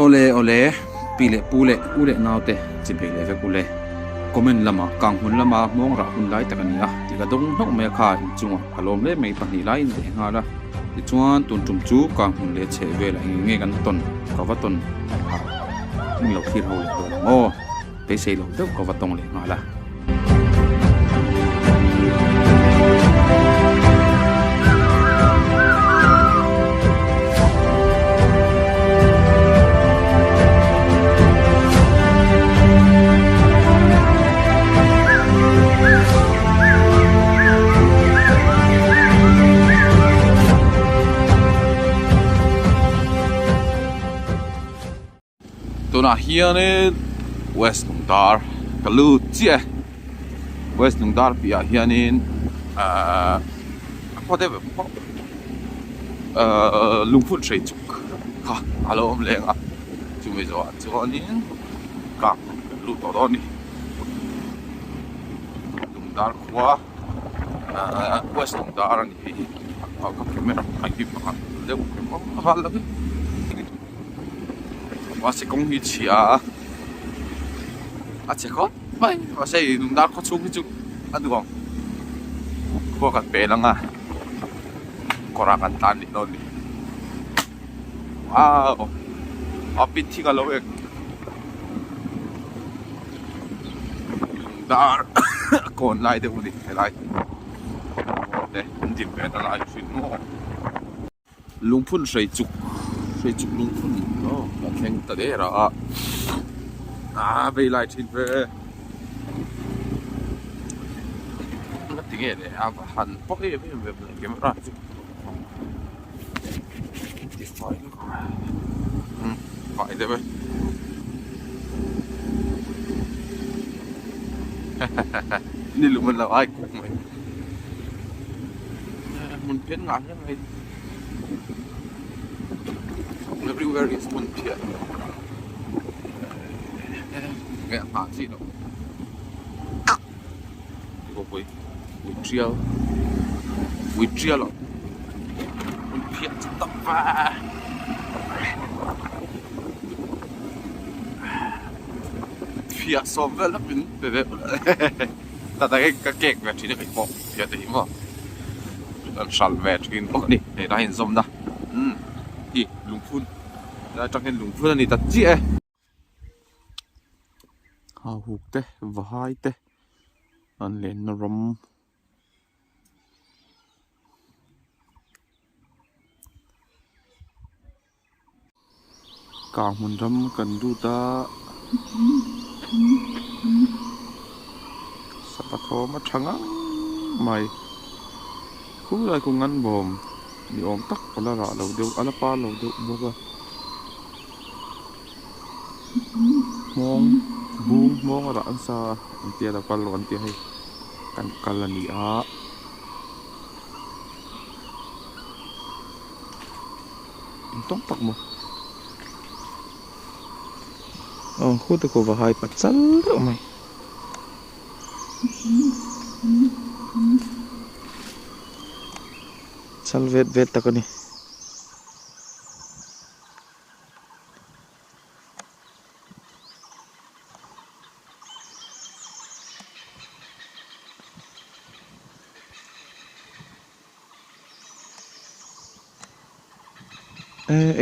Awle awle, pi leh pu leh u leh nau te chi bei leh vek ule. Comment lama kang hmun lama hmawng rah hun lai tak a ni a tih ka dawng hlauh mai a kha inchungah ka lawm hle mai pahnih laiin leh nghal a. Tichuan tun tum chu kang hmun leh chheh velah eng nge kan tawn ka va tawn a eng lo thlir ho leh dawn ang aw. Beisei loh deuh ka va tawng leh nghal a. Tunah hianin west lungdar ka lut chiah e west lungdar piahah hianin ahh a khaw deuh em pawh ahh lungphun hrei chuk kha a lo awm leng a chumi zawhah chuanin kang kan lut tawh dawn a ni lungdar khua ahh west lungdar a ni hei hi ka camera a hip ang deuh a val lo hi. Mahse kawng hi chhia a a chhe khawp mai mahse ih lungdar khaw chhung hi chu a nuam khua kan pel ang a kawrah kan tan leh dawn a ni wow a pit thing a lo eng lungdar kawn lai deuh a ni helai te an din ve na lai thin maw. Lungphun hrei chuk hrei chuk lungphun aw a thleng ta der a ah vei lai thin ve nga ti nge le a va han pawh em em ve mawle camera chu ti fai lutuk umm fai deuh e ni lum an lo ai kuk mai. Hmun phian ngah hle mai everywhere is hmun phian nge a nghah chi loh ui ui tial ui tial a hmun phian chu tam va phiah sawm vel hlek in pe ve tah hian ka cake ve thin a kei pawh phiah te hi maw an hralh ve thin bawk a ni hei lai inzawmna umm hi lungphun helai atang hian lungphun a ni ta chiah e hauhuk te vahai te an lenna ram. Kang hmun ram kan lut a sava thawm a tha ngang mai khulai khu ngan bawm ni awm tak a la rah lo deuh a la par lo deuh bawk a hmawng bung hmawng a rah nasa a an tia lo kal rawh an tia hei kan kal a ni a. Tawng tak maw aw khute khu va hai pachal deuh mai chal vet vet tak a ni.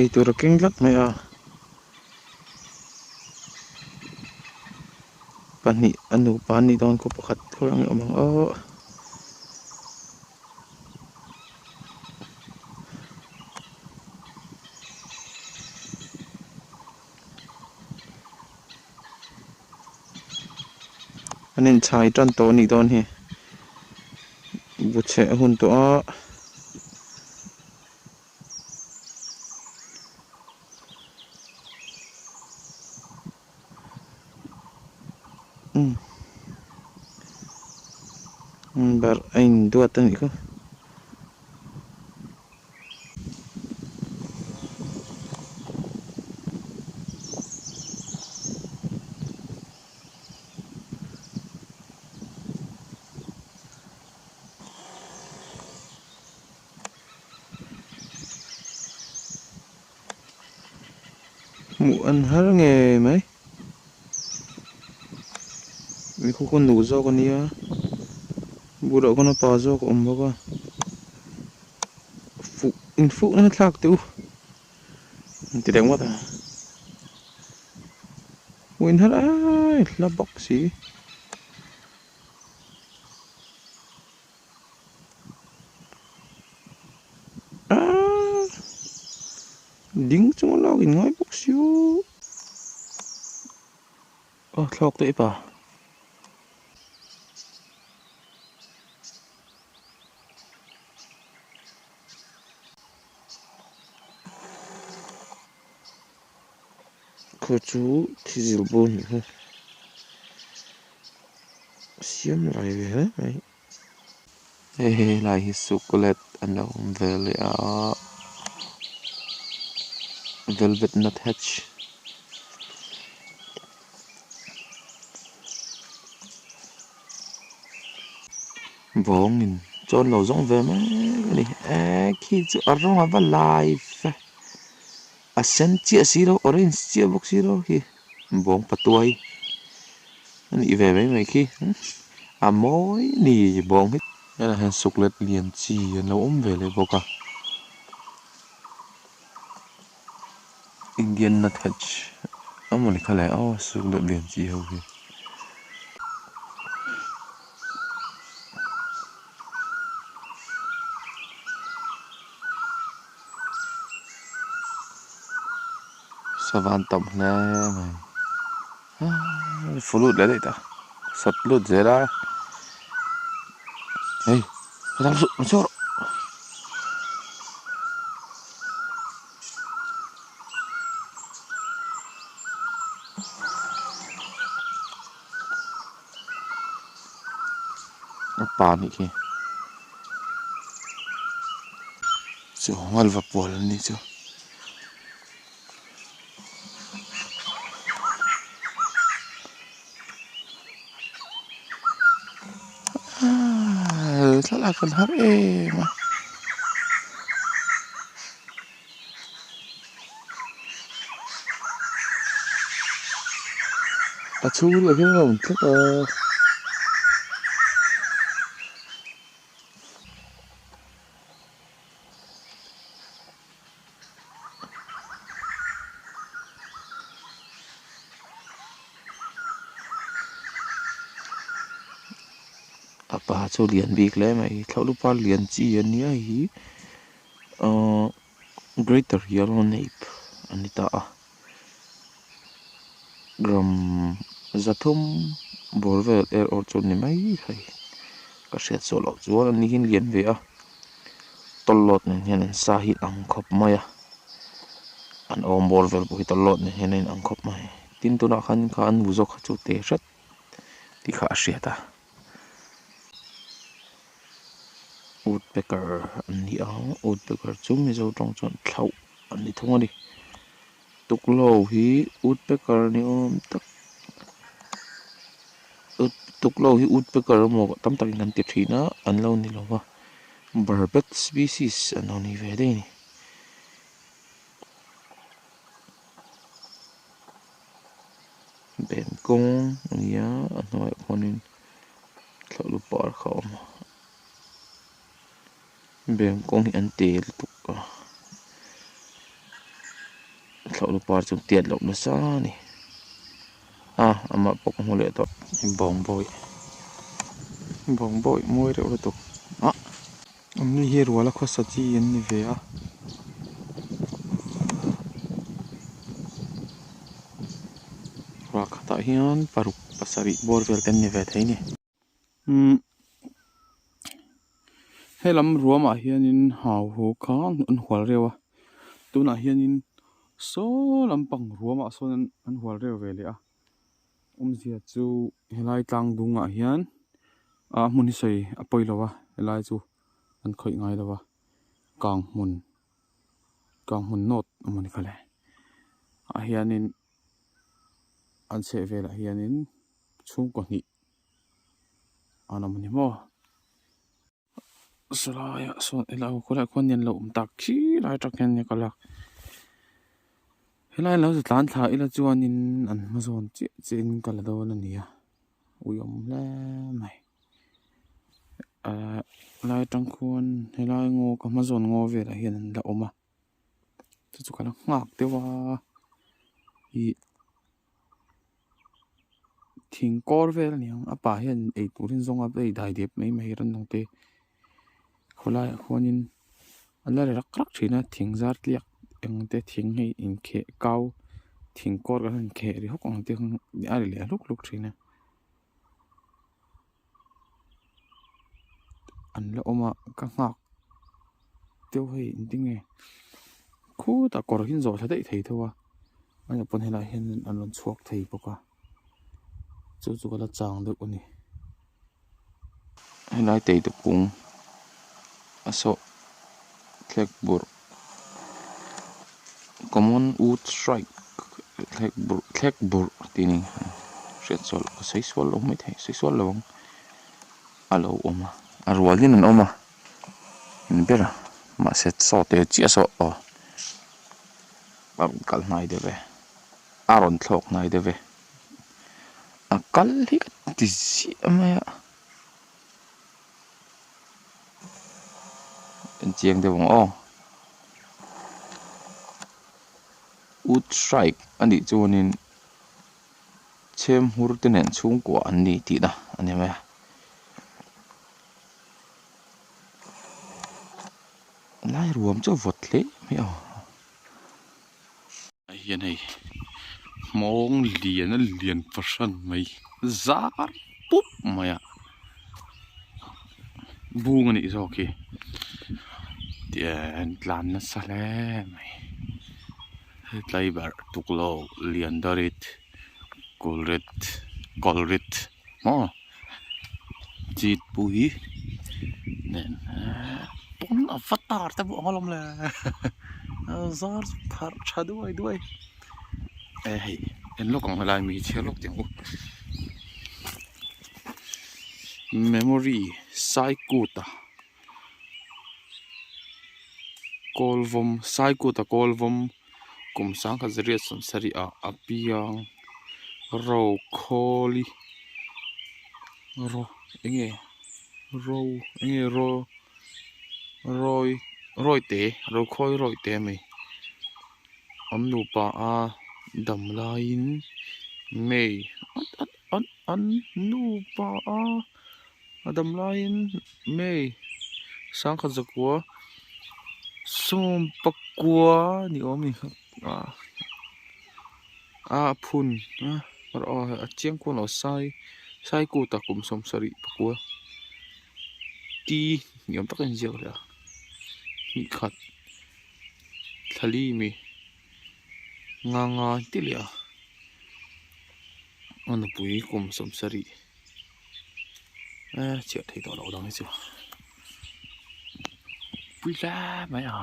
Eitur a keng tlat mai a pahnih a nupa an nih dawn khaw pakhat khawi ang i awm ang aw. An inchhai tan tawh a nih dawn hi. Bu chheh a hun tawh a. Umm barh a induat a nih kha. Hmuh an har ngei mai. Mi khu khaw nu zawk a nia bulah khawn a pa zawk a awm bawk a fuh infuh nasa thlak teh u an ti leh ngawt a hmuh in har ai hla bawk si. Ding chunga lak in ngai bawk si u. Aw thlawk daih pa. Khaw chu thizil bawm nih kha siam lai ve hle mai. Hei helai hi chocolate an lo awm ve leh a velvet nut hatch bawngin chawn lo zawng ve mek a ni eh khi chu a rawng a va lai ve a sen chiah si lo orange chiah bawk si lo khi bawng patuai a nih ve mai mai khi a mawi a ni bawng hi helaiah hian chocolate lian chi an lo awm ve leh bawk a Indian nut hatch a mawni kha le aw chocolate lian chi ho hi. Sava an tam hle mai fu lut leh daih ta sawt lut zel a hei ram suh rawn chhuak rawh. A pa nih khi chu ngalva pawl an nih chu. Thlalak kan har em a. A chhung ah hian a awm tlat a. A pa chu lian bik hle mai thlauhlupa lian chi a nia hei hi ahh greater yellow nape a ni ta a gram zathum bawr vel er awr chu a ni mai thei ka hriat sual loh chuan ani hi lian ve a tawlhawt nen hian an sa hi ang khawp mai a an awm bawr vel pawh hi tawlhawt nen hian a inang khawp mai tin tunah khan kha an bu zawk kha chu te hret tih kha a hriat a woodpecker an ni a woodpecker chu mizo tawng chuan thlauh an ni thung a ni tuklo hi woodpecker ni awm tak tuklo hi woodpecker emaw tam takin kan ti thin a an lo ni lo va barbet species an lo ni ve daih a ni. Beng kawng a ni a a hnuaiah khuanin thlawhlu par kha a awm a beng kawng hi an te lutuk a thlawhlu par chu tiat loh nasa a ni a amah pawh ka hmu leh tawh bawngbawi bawngbawi mawi reuh lutuk ah an ni hi ruala khawsa chi an ni ve a. Ruah khatah hian paruk pasarih bawr vel te an ni ve thei a ni. Umm helam ruamah hianin hau hu kha an hual reuh a tunah hianin saw lampang ruamah sawn an hual reuh ve leh a awmzia chu helai tlang dungah hian ah hmun hi sawi a pawi lo a helai chu an khawih ngai lo a kang hmun kang hmun nawt a mawni kha le ah hianin an chheh velah hianin chhungkaw hnih an awm a ni maw salaiah sawn elo khawlaiah khuan nen lo awm tak khi lai atang hian nia ka lak. Helai lo chu tlan thla ila chuanin an hma zawn chiah chiah in ka la dawn a ni a uiawm hle mai ahh helai atang khuan helai ngaw ka hma zawn ngaw velah hian an la awm a chu chu ka la nghak deuh a ih thing kawr vel a ni ang a pah hian eitur in zawng a hei dai dep mai mai rannung te khawlaiah khuanin an la ri rak rak thin a thing zar tliak eng te thing hei inkheh kau thing kawr kan han kheh ri hawk ang te kha a ri leh hluk hluk thin a an la awm a ka nghak deuh hei engtinge khutah kawr hi an zawh thla daih thei tho a a pawn helaiah hian an rawn chhuak thei bawk a chu chu ka la chang deuh a ni. Helai teite kung a sawh thlek burh common wood strike thlek burh thlek burh tih a ni hriat sual ka sawi sual lo maithei sawi sual lo ang a lo awm a a rualin an awm a ni ber a mahse saw te chiah saw aw a rawn kal hnai deuh e a rawn thlawk hnai deuh e. A kal hi ka ti ziah mai a en chiang deuh ang aw wood strike a nih chuanin chhemhur te nen chhungkua an ni tihna a ni mai a lai ruam chu a vawt hle mai a. Ah hian hei hmawng lian a lian fahran mai zar pup mai a bung a nih zawk hi tian tlan nasa hle mai tlaiberh tuklo lian darit kulrit kawlrit maw chit pui nen pawn a va tar te pawh ang alawm le zar chu pharh tha duai duai e hei en lawk ang helai mi chhiar lawk teh ang u memory saikuta kawlvawm saikuta kawlvawm kum sangkhat zariat sawmsarih ah a piang rokhawli ro enge ro enge ro rawi rawite rokhawi rawite a ni an nupa a dam laiin may an an nupa a a dam laiin may sangkhat zakua sawm pakua ni awm a ni a phun a a chiang kual lo sai sai kut a kum sawmsarih pakua ti ni awm tak a inziak leh a hnih khat thlali mi nga nga ti leh a a nupui kum sawmsarih. Eh chhiah thei tawh loh dang hi chu pui hle mai a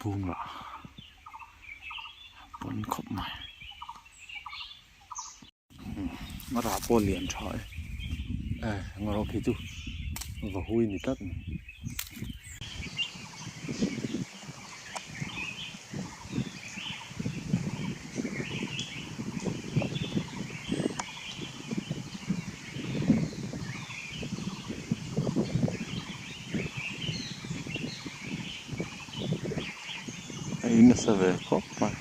bung lah pawn khawp mai a rah pawh lian tha e eh englo khi chu va hui ni tlat mai. Ei nasa ve khawp mai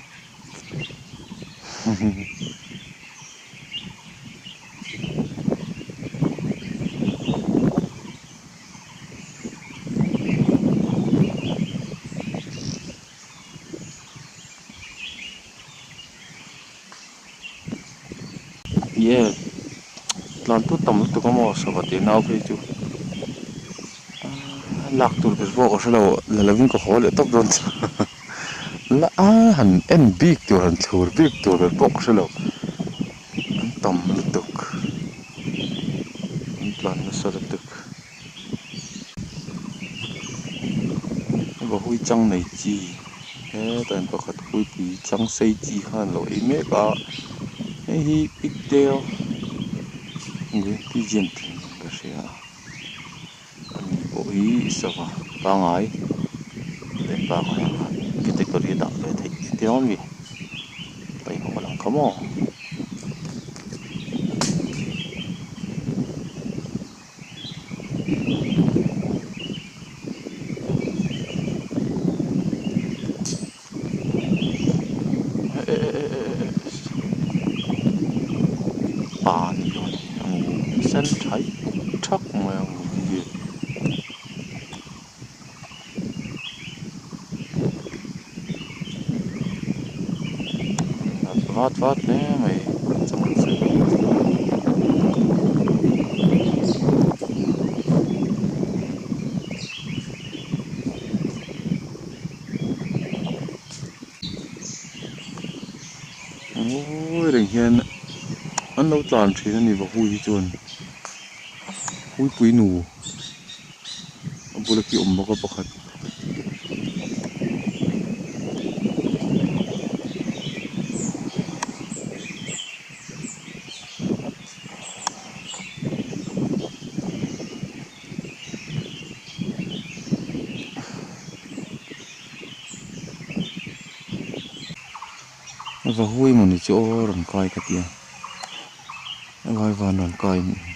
Ye tlan tut tam lutuk a maw sava tih nau phei chu lak tur ber pawh ka hre lo la lovin ka haw leh tawp dawn chu la a han en bik tur han thlur bik tur ber pawh ka hre lo an tam lutuk an tlan nasa lutuk vahui chang nei chi hetah hian pakhat huipui chang sei chi khan a lo ei mek a hei hi pigtail green pigeon tih niin ka hria a ani pawh hi sava pangai leh pangai ang khan category a dah ve theih eng ti dawn mi. kha maw. Pa ni dawn a ni a sen thai thak mai a hi. Vat vat hle mai ngawi reng hian an lo tlan thin a ni vahui hi chuan huipui nu. A bula khi awm bawk a pakhat. Vahui mawni chu aw rawn kai ka ti a helai van rawn kai a nih hi.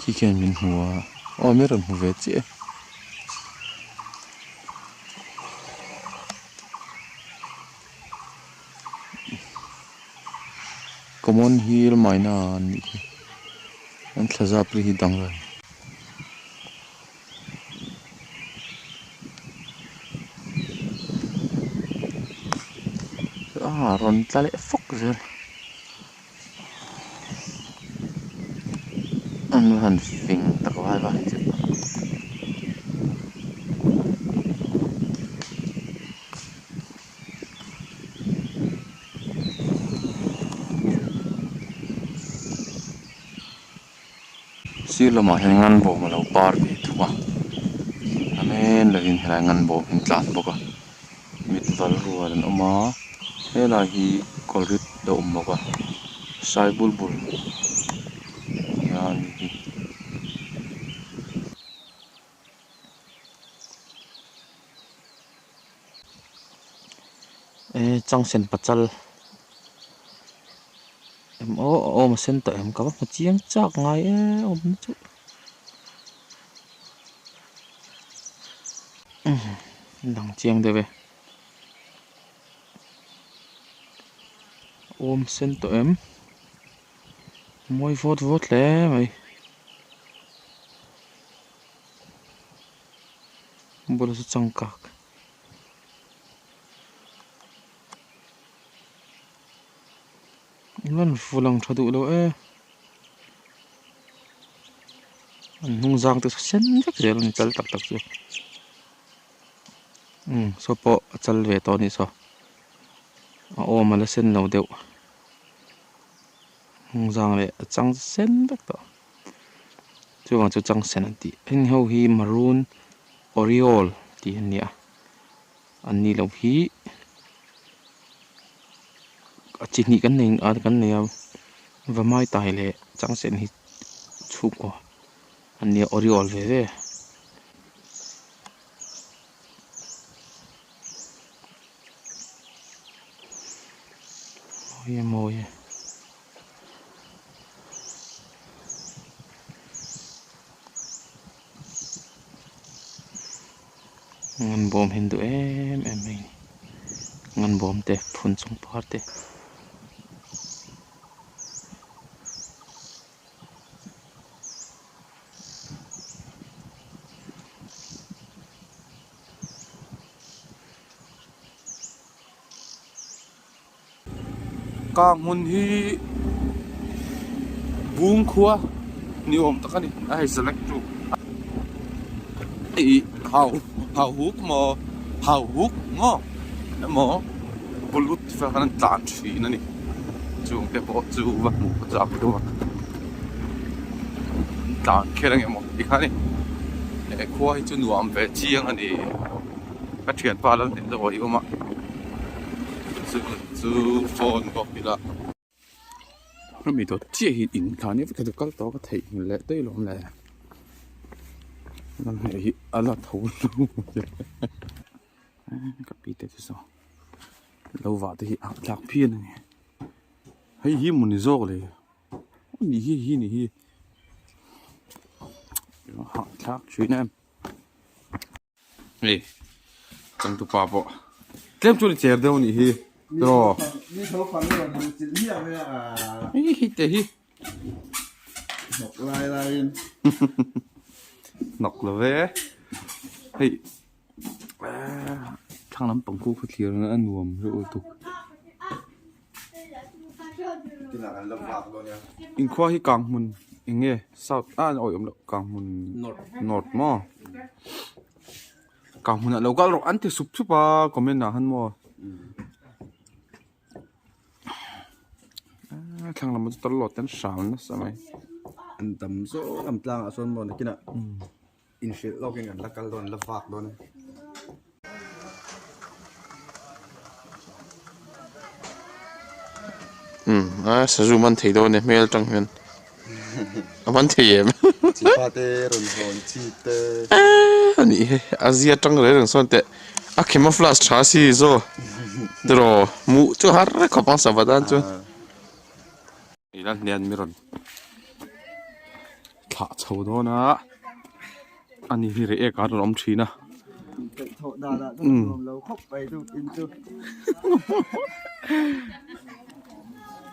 Khi khian min hmu a aw min rawn hmu ve chiah e. Common hill maina an nih hi an thla zap ri hi dang reng. A rawn tla leh fawk zel. An han fing tak vai vai chu. Sir lamah hian ngan bawm a lo par ve thung a a men lovin helai ngan bawm hi an tlan bawk a mit val rual an awm a helai hi kawlrit a awm bawk a sai bul bul nia a nih hi. Eh changsen pachal em aw a awm a sen tawh em ka va hmu chiang chak ngai em awm na chu dang chiang deuh e awm sen tawh em mawi vawt vawt hle mai. Bulah chu changkak an fu lang tha duh lo e an hnung zang te chu sen vek zel a ni chal tak tak chu umm saw pawh a chal ve tawh a nih saw a awm a la sen lo deuh hnung zang leh a chang sen vek tawh. Chuvang chu changsen an tih heng ho hi maroon oriole tih an ni a an ni loh hi a chi hnih kan nei a kan nei a vamai tai leh changsen hi chhungkaw an nia oriole ve ve. Mawi e mawi e. Ngan bawm hi an duh em em mai a ni ngan bawm te phun chung par te. Kang hmun hi bung khua ni awm tak a ni a hei select tu ih hau hau huk maw hau huk maw emaw bulut vel khan an tlan thin a ni chung te pawh chu va hmuh chak deuh a an tlan kher ang emaw ti kha a ni he khua hi chu nuam ve chiang a ni. Ka thianpa lal hneh zawk a i awm a chu chu phone bawk ila. Hemi dawt chiah hi in thla nia vek a kal tawh ka theih hmel leh daih alawm le lam heh hi a la tho ka pi te chu saw. Lo vah te hi a tlak phian a ni. Hei hi maw ni zawk le ni hi hi ni hi hahthlak thin em. Hei changtupa pawh tlem chuan i cher deuh a nih hi tiraw. Hei hi te hi. Hnawk lai laiin. Hnawk lo ve. Hei thlang lampang khu khaw thlir a nuam reuh lutuk. Inkhua hi kang hmun eng nge south a awih awm loh kang hmun north maw kang hmunah lo kal rawh an ti sup sup a comment ah khan maw. Thlang lam chu tawlh lawt te an hram nasa mai. An tam zawk lam tlangah sawn maw nakinah inhrilh lawkin kan la kal dawn la vak dawn a. Umm a sazu man thei dawn e hmel atang hian a man thei em. Chipa te rawn hawn chi te. A nih hi a zia tang reng reng sawn teh. A camouflage tha si zaw tiraw hmuh chu har khawp ang sava tan chuan. Ila hnian mi rawn thlah chho dawn a ani hi reh ek a rawn awm thin a.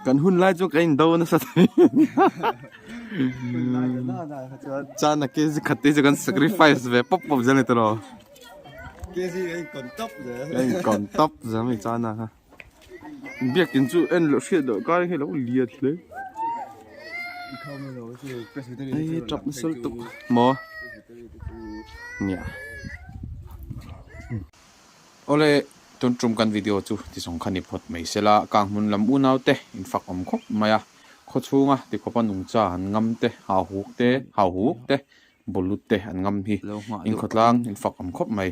Kan hun lai chu kan indo nasa thei chana kg khat te chu kan sacrifice ve pawp pawp zel a ni tiraw. KG a inkawn tawp zel. A inkawn tawp zel mai chana kha. Biakin chu en loh hriat loh kar hi a lo lian hle. Hei tap nasa lutuk maw. Nia. Awle tun tum kan video chu ti zawng kha ni phawt mai sela kang hmun lam unau te in fak awm khawp mai a. Khawchhunga tikhawpa nungcha han ngam te hau huk te hau huk te Bawlhlut te an ngam hi inkhawtlang in fak awm khawp mai.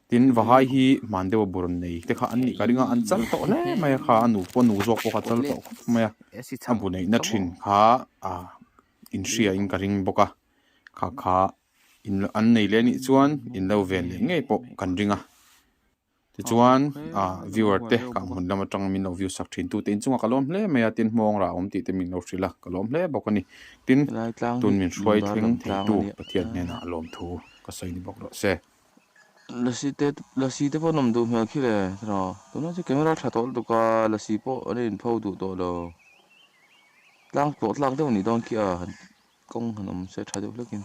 Tin, Vahai hi hman deuha bur an nei te kha an nih ka ring a, an chal tawh hle mai a kha, a nu pawh a nu zawk pawh kha a chal tawh khawp mai a, a bu neihna thin kha ah inhria in ka ring bawk a, kha kha an nei leh anih chuan in lo ven leh ngei pawh kan ring a. Tichuan ah viewer te kang hmun lam atang min lo view sak thin tu te inchungah ka lawm hle mai a tin hmawng rah awm tih te min lo hrilh a ka lawm hle bawk a ni. Tin tun min hruai thleng thei tu Pathian hnenah a lawm thu ka sawi ni bawk rawh se. Lasi te lasi te pawh an awm duh hmel khi le tiraw tunah chu camera tha tawh lutuk a lasi pawh an inpho duh tawh lo tlang pawh tlak deuh a nih dawn khi a kawng han awm se tha deuh hlekin.